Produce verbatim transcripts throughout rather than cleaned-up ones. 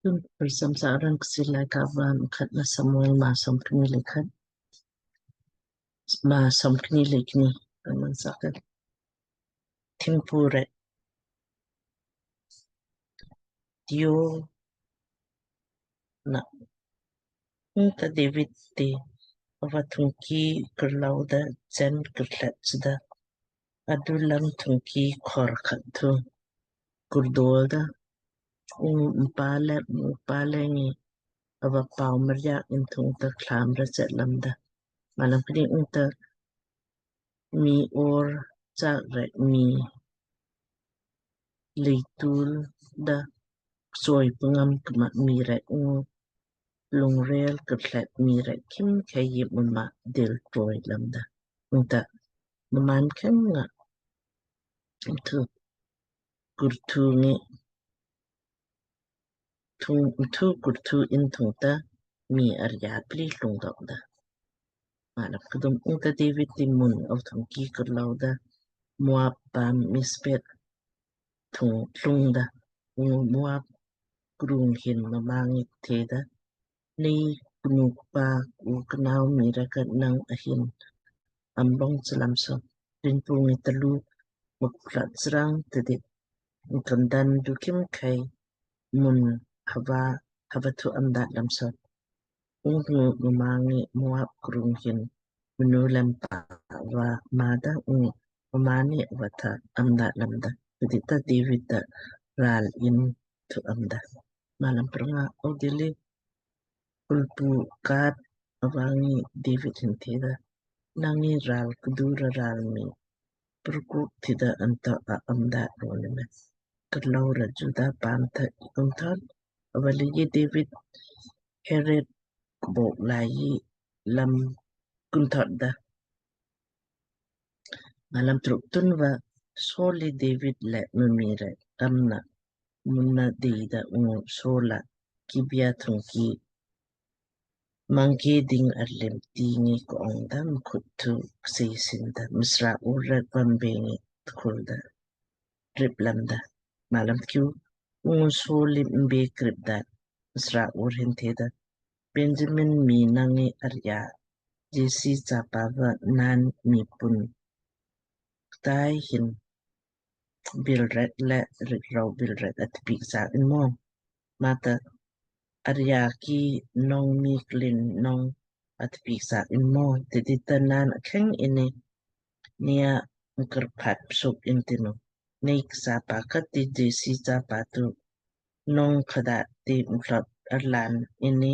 Tun prcham sa arang Kchiir Laaika va Mkhatnah Samuel maa somkni le khat. Maa somkni le kni. Aman sa khat. Thimpu rek. Tio na. Ungta David ti ava thungki kurlauda jen kurlet sida. Adu lam thungki khor khat thu kurdolda. Ungu mpa le mpa le ngi ava pau mriak in thungta klam ra chet lamda. Malam kni ungta mii or chak rek mii leitul da soi pungam kma mii rek ungu lungrel kurlet mii rek khimkhei mma dil troi lamda. Ungta mmaan kheng nga thu kurthu ngi thung thu kurthu in thungta mii arya pli lung dokda. Malam kdum ungta David ti mun ava thungki kurlauda Moab paam Mispeh thung lungda. Ungu Moab krung hin mma ngi theda, Nei knu kpa u knao mii rek ka nang ahin am bong chlam so. Rinpu ngi talu mukplat srang tidi. Nkandan du khimkhei mun hava hava thu am dat lam so. Ungnu mma ngi Moab krung hin mnu lam pa va mada ungu mma ni ava tha am dat lamda. Tidi ta David ta ral in thu amda. Malam pranga. Audilli kulpu Gad ava ngi David hin theda, Nang ngi ral kdu ra ral mii purkuk tida anta a amda roni me. Kurlau ra Juda paam tha ikum thot. Ava leiji David Heret kbok lai lam kun thotda. Malam truk. Tunva Saul li David le mma mii rek amna munna deida ungu Saul la Gibia thungki mangke ding arlim tingi ko ongda mkhut thu ksei sinda msra ur rek vambe ngi tkulda rip lamda. Malam tkiu. Ungu Saul li mbe krip dat msra ur hin theda, Benjamin mii nang ngi arya Jesse chapa va naan mii pun ktai hin bil rek le rikrou bil rek atpiik sa in mo? Mata arya ki nong mii klin nong atpiik sa in mo? Tidi ta naan akheng inni nei a mkurpat psuk in tinu. Nei kchapa khat ti Jesse chapa tu nong khat ti mthlot arlaan inni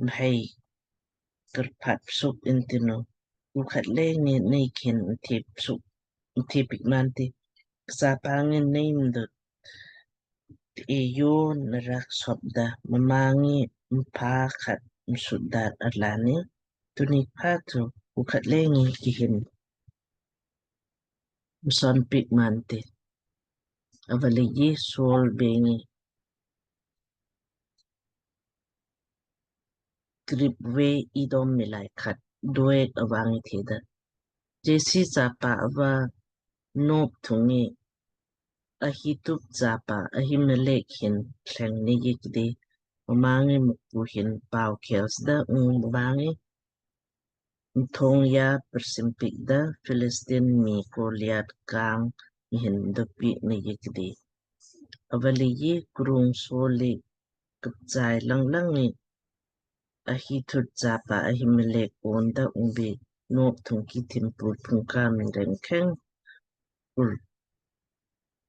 mhai kurpat psuk in tinu. U khat le ngi nei khin mthe psuk mthe piik man ti. Kchapa ngi nei mdut ti eyo narak sopda mma ngi mpa khat msut dat arlaanni. Tuni pha thu u khat le ngi kihin mson piik man ti. Ava leiji Saul be ngi krip ve Edom miilai khat Doeg ava ngi theda, Jesse chapa ava Nob thung ngi Ahitub chapa Ahimelek hin thleng nei kdi. Mma ngi Mukpu hin pau khelsda ungu mma ngi mthong ya persim piik da Philistine mii Goliath kang hin dopiik nei kdi. Ava leiji krung Saul li kupchai langlang ngi Ahitub chapa Ahimelek ongda ungbi Nob thungki thimpu phungka mii rek kheng kur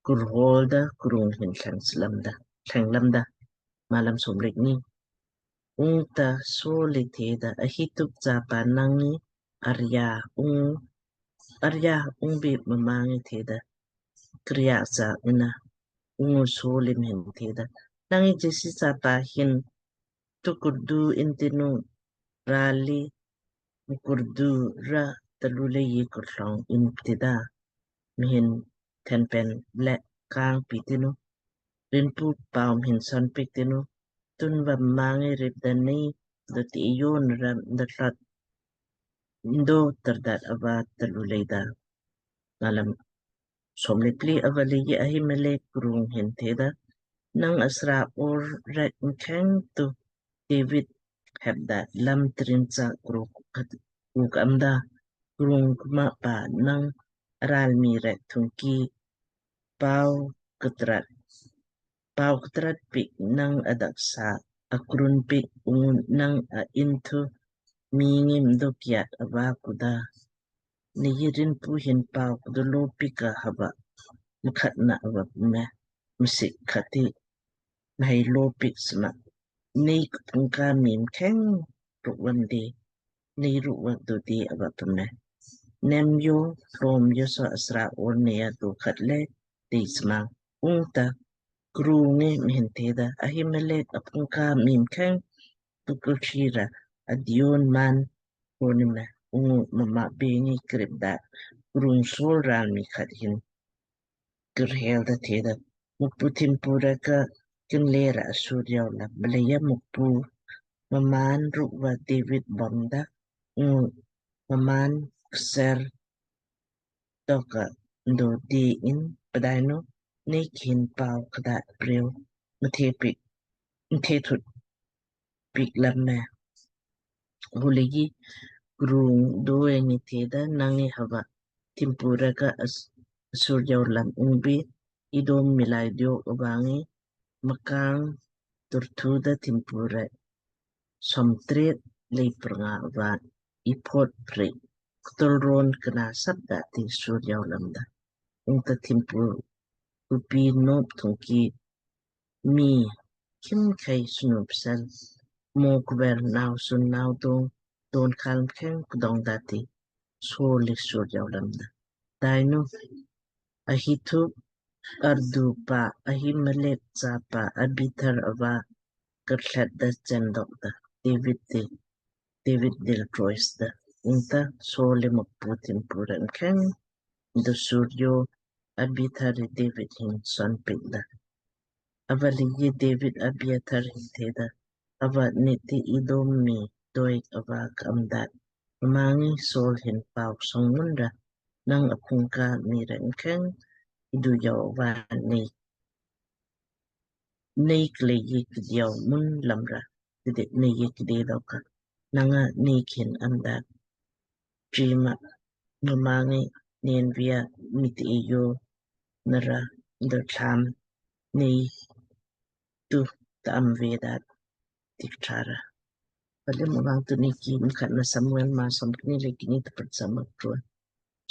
kurholda krung hin thleng lamda thleng lamda. Malam somlek ni. Ungta Saul li theda, Ahitub chapa nang ngi arya ung arya ungbi mma ngi theda, Kriya sa ina. Ungu Saul li mhin theda, Nang ngi Jesse chapa hin tukurdu in tinu rali mukurdu ra talu leiji kurlong in tida mhin thenpen le kang pi tinu. Rinpu pau mhin son piik tinu. Tunva mma ngi rip da nei doti eyo naram da thlot ndo tardat ava talu leida. Malam somlek pli. Ava leiji Ahimelek krung hin theda, Nang asra or rek mkheng tu David hepda lam trin cha krung khat uk amda, krung kma pa nang aralmi rek thungki pau ktrat, pau ktrat pik nang adaksa akrun pik ungu nang a inthu mingim dokiat ava kuda. Nei rinpu hin pau kudu lo pika hava mkhatna ava me msik khati mhai lo pik sma. Nei kpungka mim kheng rukwan de, nei rukwa do de ava pame. Nem yo, lom yo so asra or nei a do khat le de sma. Ungta krungi mhin theda, Ahimelek apungka mim kheng tukul shira adion man konime. Ungu mama bengi krip da krung Saul ralmi khat hin kirhel da theda, Mukpu thimpu reka kinle ra asur yau la, mleija Mukpu maman rukva David bamda, ungu maman kser toka do di in padainu nei kin pau kada preu mthe pik, mthe thut pik lam me. Huligi krung do engi theda, Nangi hava thimpu reka as-, asur yau lam ungbi Edom milai diok ubangi makang turthu da thimpu rek somtret lei prnga va iphot prik ktol ron kna sap da ti sur yau lamda. Ungta thimpu kupi nop thungki mi kim khai snu psel mo kuber nau sun nau dong don kal mkheng kdong da ti Saul li sur yau lamda. Dainu Ahitub ardu pa Ahimelek chapa Abiathar ava kartlet da chen dok da David ti, David dil trois da. Ungta Saul li Mukpu thimpu rek mkheng do sur yo Abiathar ri David hin son pik da. Ava ligi David Abiathar hin theda, Ava niti Edom mi Doeg ava ka amdat. Mma ngi Saul hin pau song mun ra, nang aphungka mi rek mkheng idu yau ava nei, nei klei yi kdiau mun lam ra, kdi nei yi kdi dau ka. Nanga nei kin amdat. Trima mma ngi nen via miti eyo nara ndo tham nei tu ta am vedat tik thara. Pale mma ngi tu nei ki mkhatna Samuel ma som kni le kni ta prcham akro.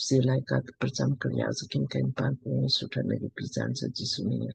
Silai ka ta prcham kria sa kin ken pan ko sutra nei ki pijan sa Jisu nei